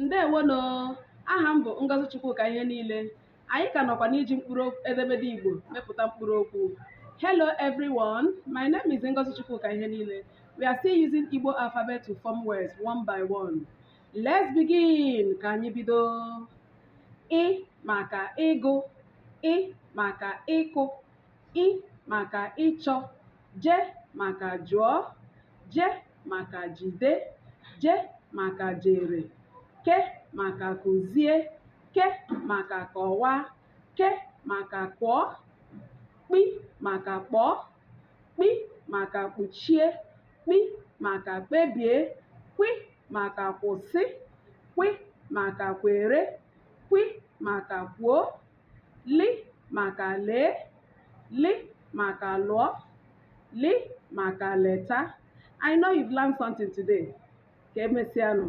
Ndewonụ. Aha m bụ Ngozi Chukwuka ihe niile. Anyị ka nọkwa n'iji mkpụrụ edemede Igbo mepụta mkpụrụ okwu. Hello everyone, my name is Ngozi Chukwuka ihe niile. We are still using Igbo alphabet to form words one by one. Let's begin. Ka anyị bido. Ị maka ịgụ, ị maka ịkụ, ị maka ịchọ, je maka jụọ, je maka jide, je maka jere, ke maka kụzie, ke maka kọwaa, ke maka kụọ, kpi maka kpọọ, kpi maka kpuchie, kpi maka kpebie, kwi maka kwụsị, kwi maka kwere, kwi maka kwuo, li maka lee, li maka lụọ, li maka leta. I know you've learned something today. Ka emesịanụ.